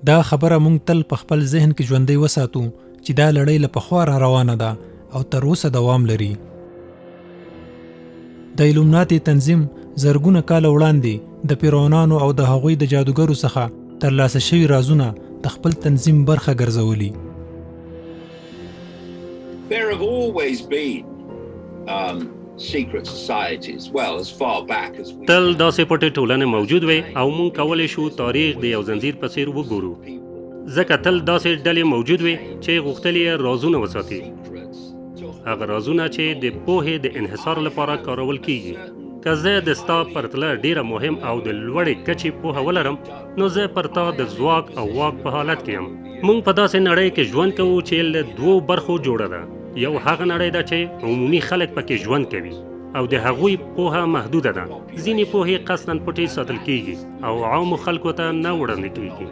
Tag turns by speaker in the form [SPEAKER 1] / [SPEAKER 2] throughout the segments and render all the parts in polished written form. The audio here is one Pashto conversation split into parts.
[SPEAKER 1] دا خبره موږ تل په خپل ذهن کې ژوندۍ وساتو چې دا لړۍ له پخوا را روانه ده او تر اوسه دوام لري. د ایلومناتي تنظیم زرګونه کاله وړاندې د فرعونانو او د هغوی د جادوګرو څخه ترلاسه شوي رازونه د خپل تنظیم برخه ګرځولي.
[SPEAKER 2] There have always been secret societies, well, as far back as we
[SPEAKER 3] تل داسې پټې ټولنې موجود وې او موږ کولی شو تاریخ د یو زنځیر په څیر وګورو، ځکه تل داسې ډلې موجود وې چې غوښتل یې رازونه وساتي، هغه رازونه چې د پوهې د انحصار لپاره کارول کیږي. که زه د ستا پر تله ډیره مهم او د لوړې کچې پوهه ولرم، نو زه پر تا د ځواک او واک په حالت کې یم. موږ په داسې نړۍ کې ژوند کوو چې له دوو برخو جوړه ده. یو هغه نړۍ ده چې عمومي خلک پکې ژوند کوي او د هغوی پوهه محدوده ده. ځینې پوهې قصداً پټې ساتل کیږي او عامو خلکو ته نه وړاندې کیږي.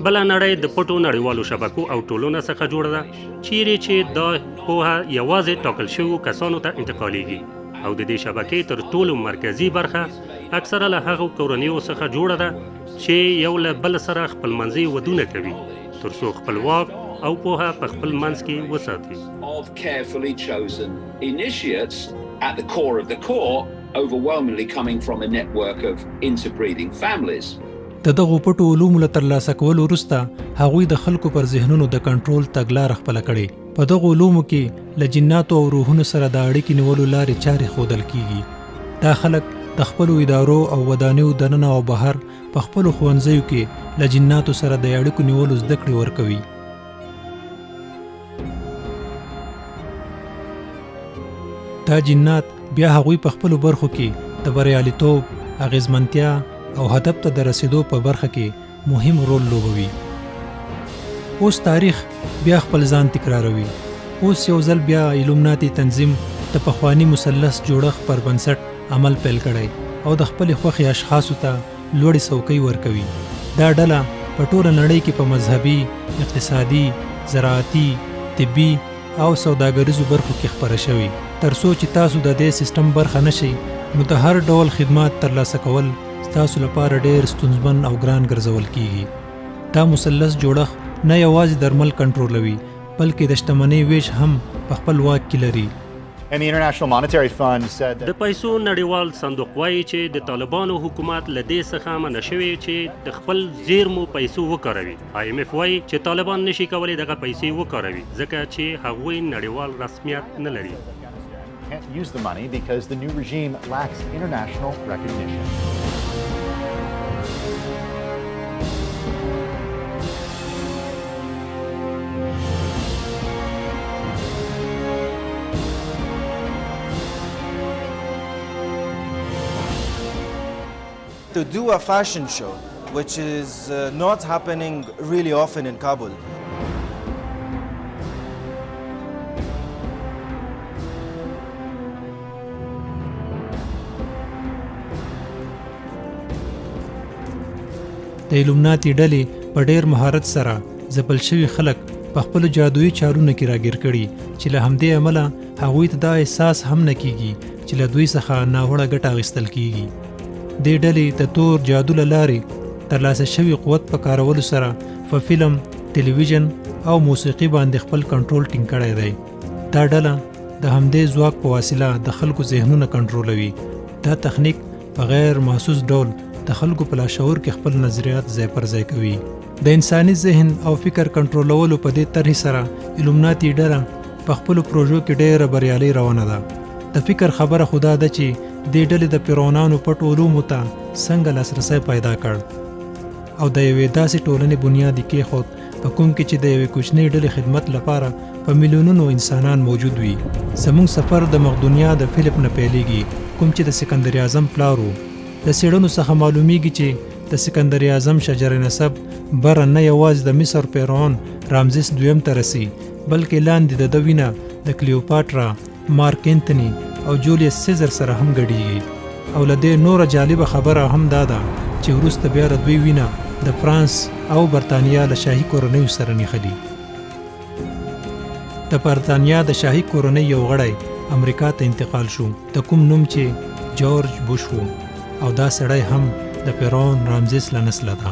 [SPEAKER 3] بله نړۍ د پټو نړیوالو شبکو او ټولنو څخه جوړه ده، چیرې چې دا پوهه یوازې ټاکل شویو کسانو ته انتقالیږي، او د دې شبکې تر ټولو مرکزي برخه اکثره له هغو کورنیو څخه جوړه ده چې یو له بل سره خپلمنځي ودونه کوي، تر څو خپل واک او پوهه په خپل منځ کې وساتي.
[SPEAKER 2] Of carefully chosen initiates at the core of the core, overwhelmingly coming from a network of interbreeding families.
[SPEAKER 1] د دغو پټو علومو له ترلاسه کولو وروسته هغوی د خلکو پر ذهنونو د کنټرول تګلاره خپله کړې. په دغو علومو کې له جناتو او روحونو سره د اړیکې نیولو لارې چارې ښودل کیږي. دا خلک د خپلو ادارو او ودانیو دننه او بهر په خپلو ښوونځیو کې له جناتو سره د اړیکو نیولو زده کړې ورکوي. دا جنات بیا هغوی په خپلو برخو کې د بریالیتوب، اغیزمنتیا او هدف ته د رسیدو په برخه کې مهم رول لوبوي. اوس تاریخ بیا خپل ځان تکراروي. اوس یو ځل بیا ایلومناتي تنظیم د پخواني مثلث جوړښت پر بنسټ عمل پیل کړی او د خپلې خوښې اشخاصو ته لوړې څوکۍ ورکوي. دا ډله په ټوله نړۍ کې په مذهبي، اقتصادي، زراعتي، طبي او سوداګریزو برخو کې خپره شوې. تر څو چې تاسو د دې سیستم برخه نه شئ، نو د هر ډول خدمات ترلاسه کول ستاسو لپاره ډېر ستونزمن او ګران ګرځول کیږي. دا مثلث جوړښت نه یوازې درمل کنټرولوي، بلکې د شتمنۍ وېش هم په خپل واک کې لري.
[SPEAKER 4] And the International Monetary Fund said that
[SPEAKER 3] د پیسو نړیوال صندوق وایي چې د طالبانو حکومت له دې څخه منع شوی چې د خپل زیرمو پیسو وکاروي. آی ایم اف وایي چې طالبان نشي کولی دغه پیسې وکاروي، ځکه چې هغوی نړیوال رسمیت نه لري.
[SPEAKER 4] can't use the money because the new regime lacks international recognition.
[SPEAKER 5] To do a fashion show, which is not happening really often in Kabul.
[SPEAKER 1] د ایلومناتي ډلې په ډېر مهارت سره ځپل شوي خلک په خپلو جادويي چارونو کې راګیر کړي، چې له همدې امله هغوی ته دا احساس هم نه کیږي چې له دوی څخه ناوړه ګټه اخیستل کیږي. دې ډلې د تور جادو له لارې ترلاسه شوي قوت په کارولو سره په فلم، ټلویزیون او موسیقي باندې خپل کنټرول ټینګ کړی دی. دا ډله د همدې ځواک په وسیله د خلکو ذهنونه کنټرولوي. دا تخنیک په غیر محسوس ډول د خلکو په لاشعور کې خپل نظریات ځای پر ځای کوي. د انساني ذهن او فکر کنټرولولو په دې طرحې سره ایلومناتي ډله په خپلو پروژو کې ډېره بریالۍ روانه ده. د فکر خبره خو دا ده چې دې ډلې د فرعونانو پټ علومو ته څنګه لاسرسی پیدا کړ او د یوې داسې ټولنې بنیاد یې کېښود په کوم کې چې د یوې کوچنۍ ډلې خدمت لپاره په میلیونونو انسانان موجود وي. زموږ سفر د مقدونیا د فیلیپ نه پیلیږي، کوم چې د سکندر اعظم پلار و. د څېړنو څخه معلومیږي چې د سکندر اعظم شجر نسب بره نه یوازې د مصر فرعون رامزیس دویم ته رسي، بلکې لاندې د ده وینه د کلیوپاترا، مارک انتني او جولیس سیزر سره هم ګډیږي. او له دې نوره جالبه خبره هم دا ده چې وروسته بیا د دوی وینه د فرانس او برتانیا له شاهي کورنیو سره نښلي. د برتانیا د شاهي کورنۍ یو غړی امریکا ته انتقال شو، د کوم نوم چې جورج بوش و، او دا سړی هم د فرعون رامزیس له نسله ده.